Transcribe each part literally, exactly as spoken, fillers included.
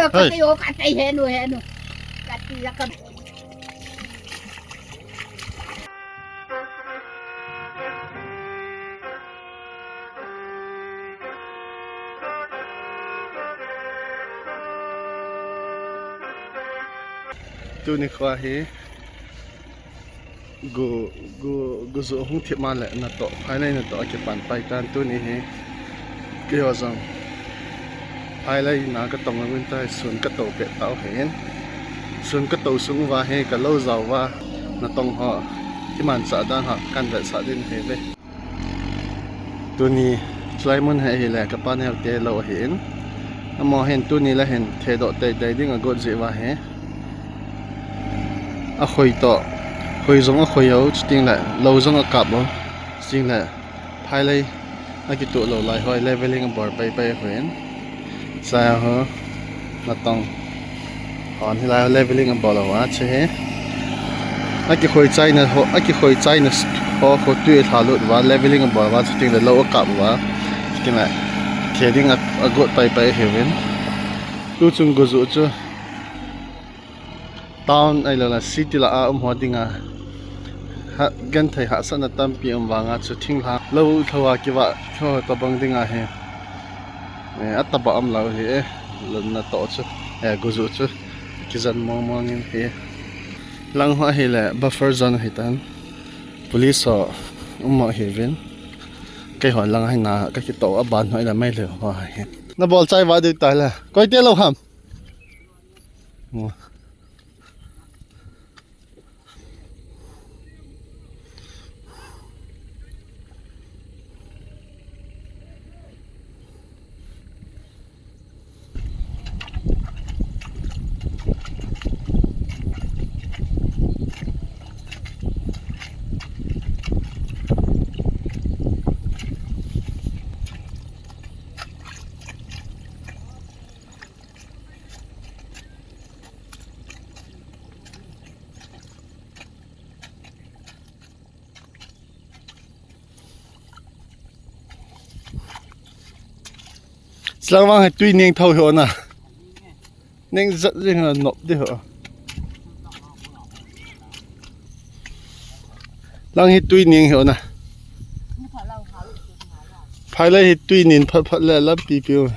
Hey. Kati o, kati henu, henu. Kati la ka. Tuni kho hi. Gu, gu, gu ju hung thip ma le natoh, phailei natoh akipan pai tan tuni hi. Keiho jong phailei na katong uvin tai, sun kato pet tau hin. Sun kato sung uva hi kalou jao uva natong ho kimanchah dan ho kan vetsah ding hi ve. Tuni chulai mun hi ahile kapa neote lou ahin. Amaho hin tuni le hin thedoh teitei ding agot jeh uva hi. Akhoi toh, khoi jong akhoi u, chuting le lou jong akap u, chuting le phailei akitoh lou lai hoi leveling abol paipai ahin. Chulai ho. Natong. Hon hilai leveling abol uva, che hi. Akikhoi chaina ho, akikhoi chaina ho, ho tui lhalut uva, leveling abol uva, chuting le lou akap uva. Chuting le, the ding a, agot paipai ahiuvin. Tuchung gu ju chu. Town ahilou le city lah a um ho dinga. Ha, genthei hahsatna tampi um vanga chu thinglhang. Lou lhou a kivah, kho tobang dinga hi. Eh, ataba um lou hi e, lou natoh chu, eh, gu ju chu, kijan mong mong in hi. Lang ho ahile, buffer zone ahitan. Police ho, um mo ahiuvin. Keiho lang hina, kakitoh aban ho ila mai le ho hi. Nabol chai va diu tai la. Koi te lou ham. Mo. Chulang vang hi tui neng thou hi ona. Neng jat jing ha nop di ho. Lang hi tui neng hi ona. Phailei hi tui nen phat phat le lampi piu.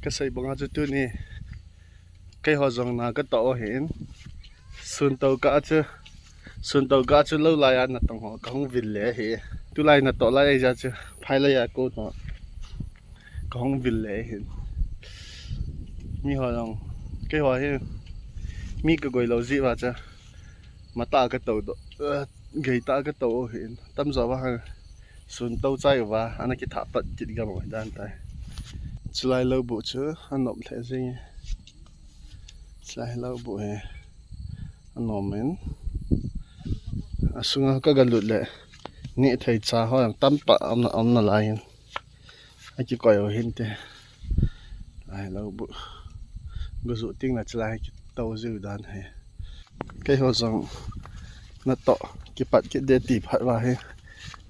Kasei banga chu tuni keiho jong na katoh u ahin. Sun to kah a chu, sun to kah a chu lou lai a natong ho kahung vil le ahi. Tulai natoh lai ahijeh a chu phailei a kon ho kahung vil le ahin. Miho jong, keiho hi mi kagoi lou jeh uva chu matah a kato doh, eh, geitah a kato u ahin. Tamjo uva hang sun to chai uva ana kithah pat kit gam u ahi dan tai. Chulai lou buh chu anom lheh jing e. Chulai lou buh hi anom in. Asunga kagalut le nehthei cha ho jong tamtah aum na, aum nalai in. Akikoi u hinte. Lai lou buh. Gu ju ting le chulai kito jiu dan hi. Keiho jong natoh kipat kit de ti phat uva hi.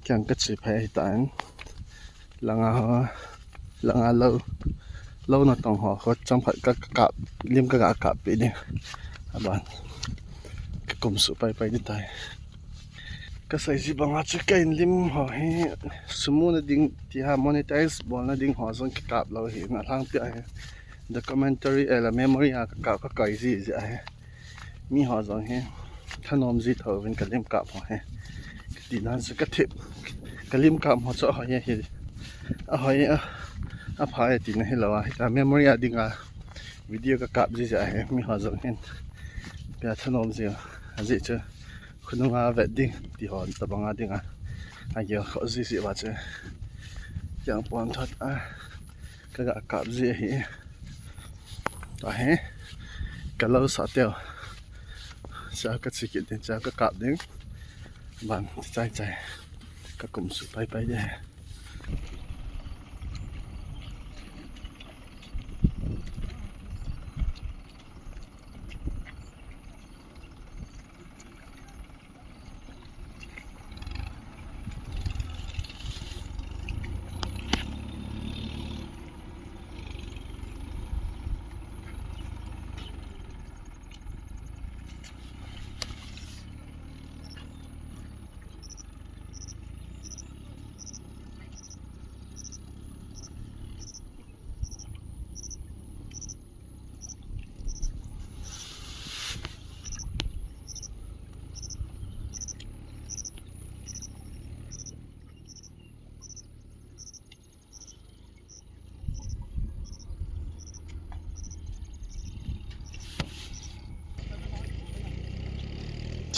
Kei jong kache phei ahitan. Langa ho, langa lou, lou natong ho, ho chang phat ka, kakap, lim kaga kap peh ding. Aban, kakum suh pai pai ding tai. Kasei ji banga chu ka in lim ho hi, sum muna ding ti ha monetize bolna ding ho jong kikap lou ahi, alhangpi a hi. Documentary, eh, la memory a kakap kakoi ji ji ahi. Mi ho jong hi thanom ji tho vin ka lim kap ho hi. Ka ti nan chu ka thip. Ka lim kap ho chu ahoi hi. Ahoi a. Apha e tina hi lo a. Hita memory a dinga video ka kap ji ja hi. Mi ho jong hin. Pia thanom ji a. Ajeh chu khonunga vet ding ti ho tabang a dinga. Agel kho ji ji va chu. Yang pon thot a. Ka ga kap ji hi. Tahi, ka lo sa teo. Sa ka chi kit ding, sa ka kap ding. Ban, chai chai. Ka kum su pai pai de.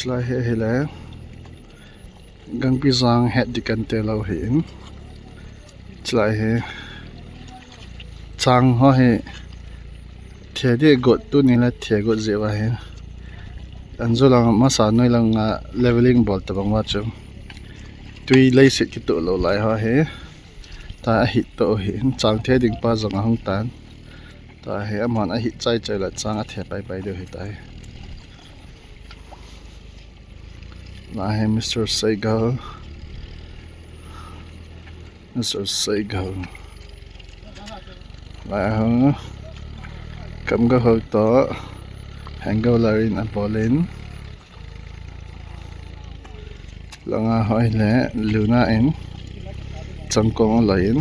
Chulai hi, hi le. Gangpijang het ding kan ti lou hi in. Chulai hi. Chang ho hi. Thei ding got tuni le thei got jeh uva hi. Anjo lang masa noi lang a leveling bol tabang uva chu. Tui leiset kitoh lou lai ho hi. Ta ahit toh hi. Chang thei ding pa jong ahung tan. Tahi, aman ahit chai chai la chang athe pai pai diu hi tahi. Lahi Mister Saigal. Mister Saigal. Lahi ho. Kamga ho to. Hengau larin abolin. Langa hoi le luna in changkong aloi in.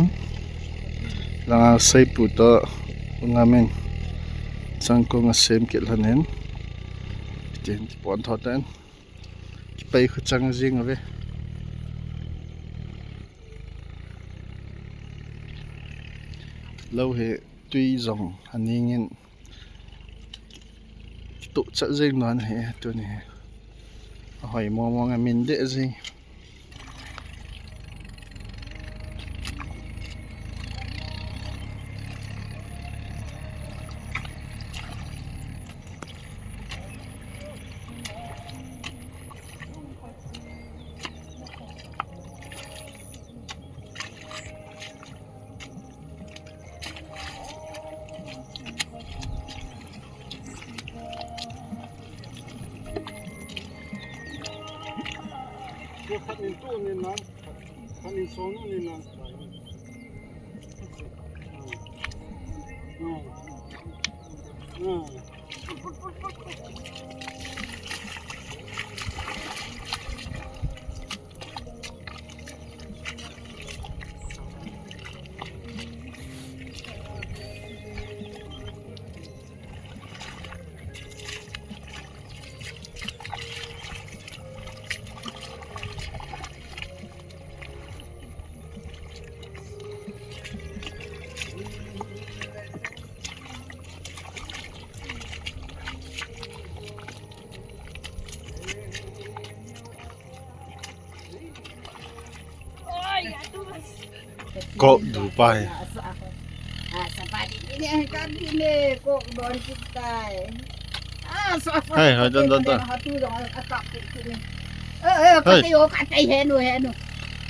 Langa seipu to ngamin changkong asem kit lhonin. Tin kipon tho ten. Kipai khu chang jing ave. Lou hi tui jong aningin. Tuh chat jing non hi tuni hi. Ahoi mong mong a min deh jing. Khat nin tu nin nan, khat nin sonu nin nan. Kok du pai. Hai, hai, don, don, don. Hai. Kati o, kati henu, henu.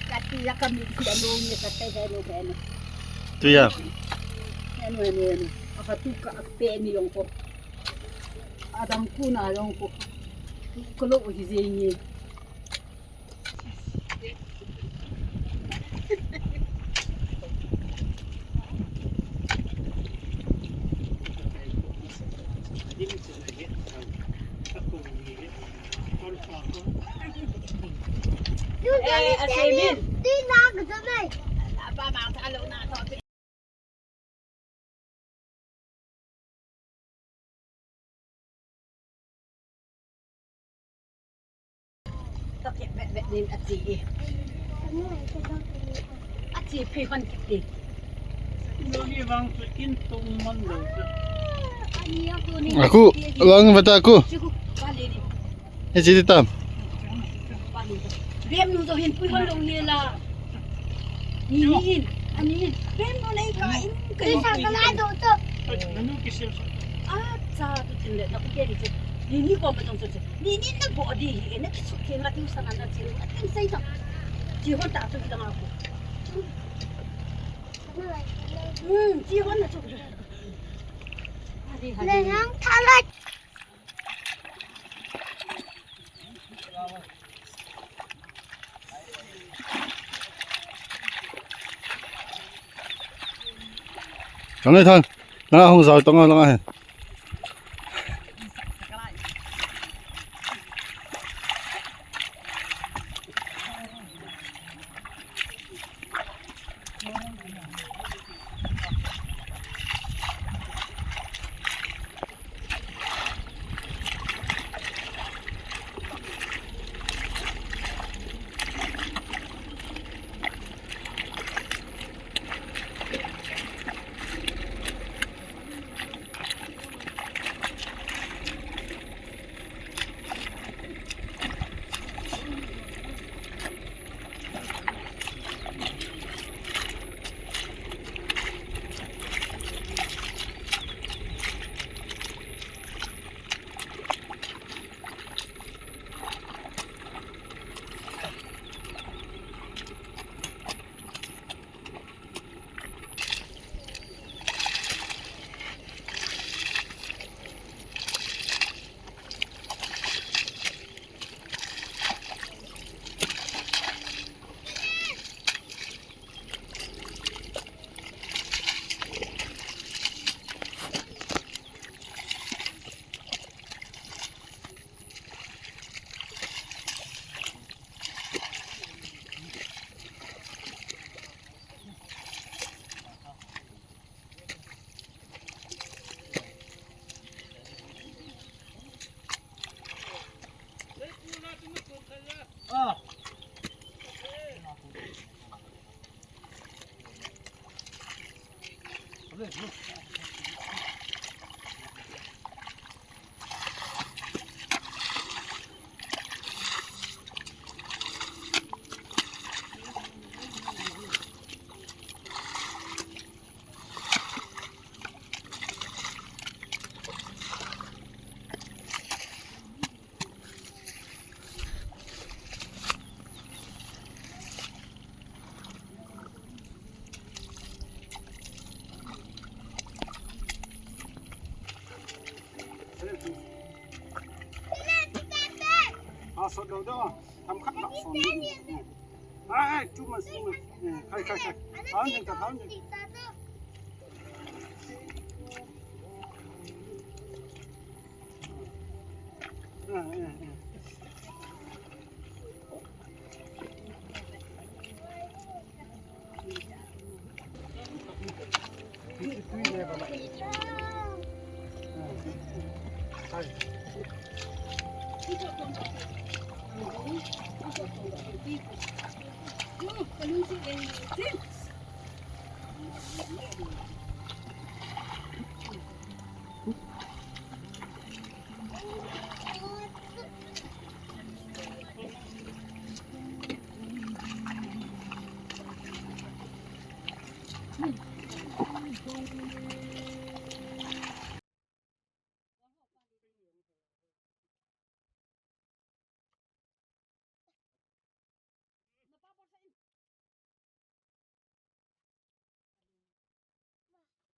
Kati ya kami, kati henu, henu. Tu ya. Henu, henu, henu. Apa tu ka pe ni yong ko. Adam kuna yong ko. Kalo hi jeng ni. Vet nin a chi e. A chi phei hon kit e. Loli vang chu in tung man lo chu. Aku, lang vata aku. Chi ku, pa le ni. He chi ti tam. Rem nu jo hin pui hon lo ni la. Ni ni hin, ani hin. Rem nu nei ka in ka in. Sa ka la do to. Nanu kisil sa. A cha tu tin le na ku ke ni che. Ni ni ko ma jong che. Ni ni na bo di hi na ki su ke na ti sa na na che. A tin sai ta. Chi hon ta tu ki da ma ku. Hmm, chi hon na chu. Hari hari. Le nang thala. Thang ai thang. Langa hung jao tong langa hen. Ah, sot dau dau. Tham khat lah sot. Ai, ai, too much, too much. Eh, khai, khai, khai. Thaon jing ta, thaon jing. Ah, eh, eh.